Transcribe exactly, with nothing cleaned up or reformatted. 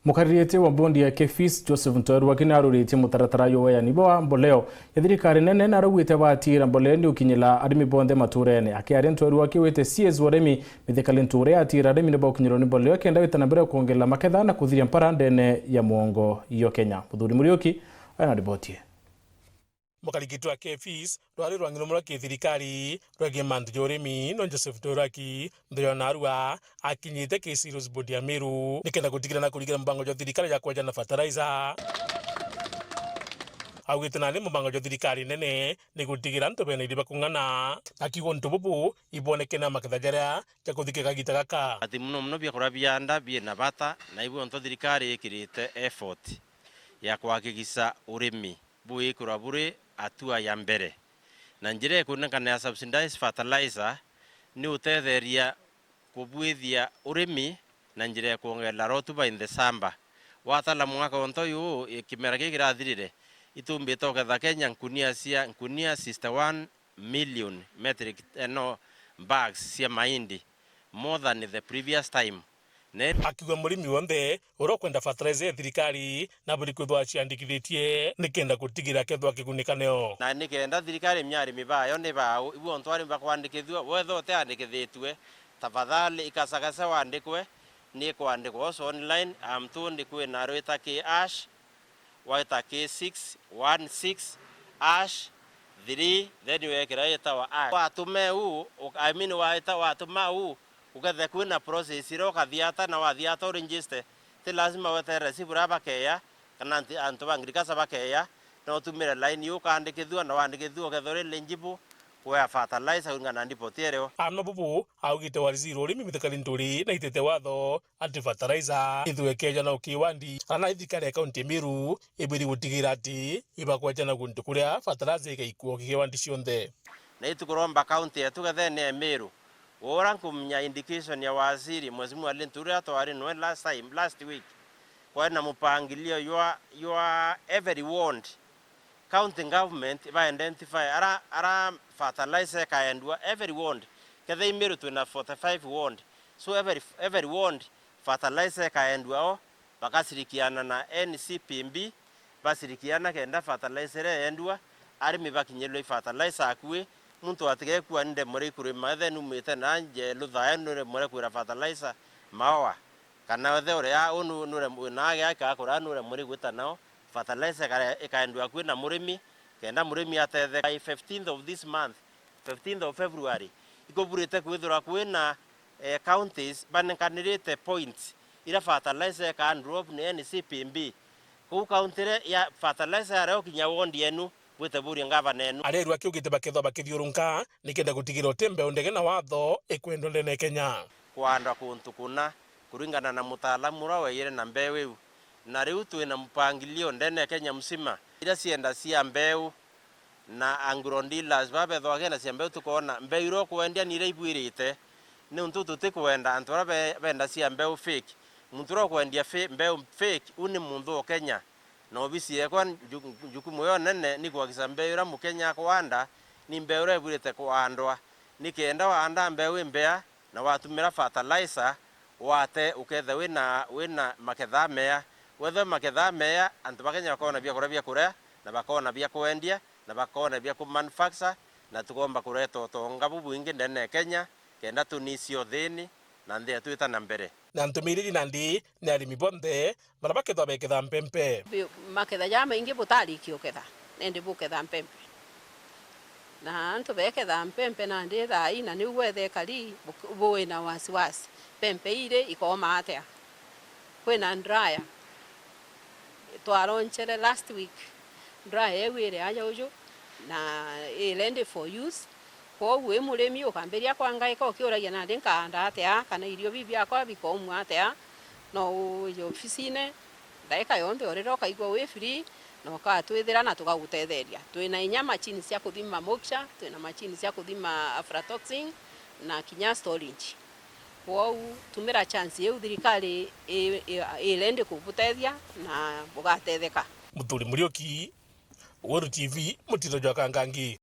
Mukariritie wa bondi ya KEPHIS, Joseph Ntoeru, akinaruritie mutaratara jwa ueani bwa mboleo ya thirikari nene, na araugite batiira mboleo ni ukinyira arimi bonthe maturene. Akiaria, Ntoeru akiwite C S wa urimi Mithika Linturi atiira arimi ni baukinyirwa ni mboleo kenda wita na mbere kwongerera maketha na kuthiria mpara ndene ya mwongo yo Kenya. Muthuri Muriuki ena riboti ii. Mukarikitwa KEPHIS rwari rwang'iro muno ki thirikari rwegie mantu ja urimi, no Joseph Ntoeru aki nthi ya Narua akinyite ki Cereals Board ya Meru nikenda gutigira na kurigira mubango jwa thirikari ya kweja na fertilizer. Augite nandi mubango jwa thirikari nene ni gutigira antu bena irio bia kung'ana, akiuga untu bubu ibwoneke na maketha jaria jakuthikika gita gaka. Ati muno muno biakura bia nda bina bata, na ibu onto thirikari ikirite effort ya kuhakikisha urimi buikurwa buri hatua ya mbere. Na njira ikwonekana ya subsidized fertilizer ni utetheria kubuithia urimi na njira ya kwongerera rotuba in the shamba. Watala mwaka onto uyu, i-, kimera giki kirathirire, itumbite uketha Kenya nkunia cia, nkunia sixty-one million metric, eh, no, bags cia mahindi, more than the previous time. Ne- Akiuga murimi wonthe uria ukwenda fertilizer ya thirikari naburi kwithwa aciandikithitie nikenda gutigira akethwa akigunika neo. Na nikenda thirikari imenya arimi bayo ni bau, ibu ontu arimi bakwandikithua, wetha utiandikithitue, tafadhali ikasagase wandikwe, ni ikwandikwa also online, am told kwina rwita ki hash, waita ki six one six hash three, then wekira itawa hash. Watume u, u-, I mean, waita watuma u, ukethe kwina process iria ukathiata na wathiata uregister. Ti lazima weterere si buria bakeya, kana anti-, antu ba agriculture bakeya, no utumire line iu ukandikithua, na wandikithua ukethirwa uri eligible kuea fertilizer kuringana na report irio. Ano bubu augite waziri urimi Mithika Linturi naitite watho ati fertilizer ithwe ikeja na ukiwandi, kana ithikari ya kaunti ya Meru ibiri gutigira ati ibakwetana guntu kuria fertilizer igaikua ukiwandi cionthe. Na itukuromba kaunti yetu gethene ya Meru, ura nkumenya indication ya waziri Mheshimiwa Linturi atwari nwe last time, last week, kwari na mupangilio ywa, ywa every ward. County government iba identify ara, ara fertilizer ikaendua every ward. Kethira i Meru twina forty-five ward. So every, every ward fertilizer ikaendua o, bakashirikiana na N C P B, bashirikiana kenda fertilizer iria yendua, arimi bakinyirwe i fertilizer akui, muntu atigekua ni ndemwe ria ikurima, ethe numite na nje Luthaya, ni ndemwe ria kwira fertilizer maoa. Kana wethe uria unu nure na agi akakura nure muri gwita nao, fertilizer ikare-, ikaendua kwi na murimi, kenda murimi atetheka. By fifteenth of this month, fifteenth of February, ikuburite kwithirwa kwina, eh, counties banenkanirite points ira fertilizer ika drop ni N C P B. Kuu county iria ya fertilizer yaria ukinya ward yenu, bwite buria ngavana enu. Arerwa akiugite bakethwa bakithiurunka nikenda gutigira uti mbeu ndege na watho ikwendwa ndene ya Kenya. Kuandwa kuntu kuna, kuringana na mutaalamu uria waiyire na mbeu iu. Na riu twina mpangilio ndene ya Kenya mzima. Iria cienda cia mbeu na agro dealers, baba bethagwa kenda cia mbeu, tukoona mbeu iria ukwendia ni iria ibwirite. Niuntu tutikwenda antu aria be-, benda cia mbeu fake. Muntu uria ukwendia fa-, mbeu fake, u ni muntu o Kenya. Na obisi yekwa, nju-, jukumu yo nene ni kuhakikisha mbeu iria Mukenya akwanda ni mbeu iria ibwirite kwandwa, nikenda wanda mbeu imbea na watumira fertilizer, wate ukethe wina, wina maketha mea. Wethe maketha mea, antu ba Kenya bakona biakuria bia kuria, na bakona bia kwendia, na bakona bia ku manufacture, na tukomba kureta utonga bubwingi ndene ya Kenya, kenda tunisi uthini na nthi yetu ita na mbere. Na ntumiriri nandi ni arimi bonthe baria bakethwa beketha mpempe. Bi-, maketha jamaingi butarikia uketha, nindi buketha mpempe. Na antu beketha mpempe nandi thaa ii, na niu wethe ikari bu-, bwina wasiwasi, mpempe iri ikoma atia? Kwina dryer twaronchere last week, dryer iu iri aja uju, na i ready for use. Kwoou wi murimi ukambiria kwangaika ukiuragia, nandi nkaanda atia, kana irio biu biakwa bikoomua atia? No uje obisine, ndaika yonthe o riria ukaigua wi free, na ukatwithira na tugagutetheria. Twina inya machine cia kuthima moisture, twina machine cia kuthima aflatoxin, na kinya storage. Kwoou tumira chance iu thirikari i, i, i ready kubutethia na bugatetheka. Muthuri Muriuki, Weru T V, mutito jwa Kangangi.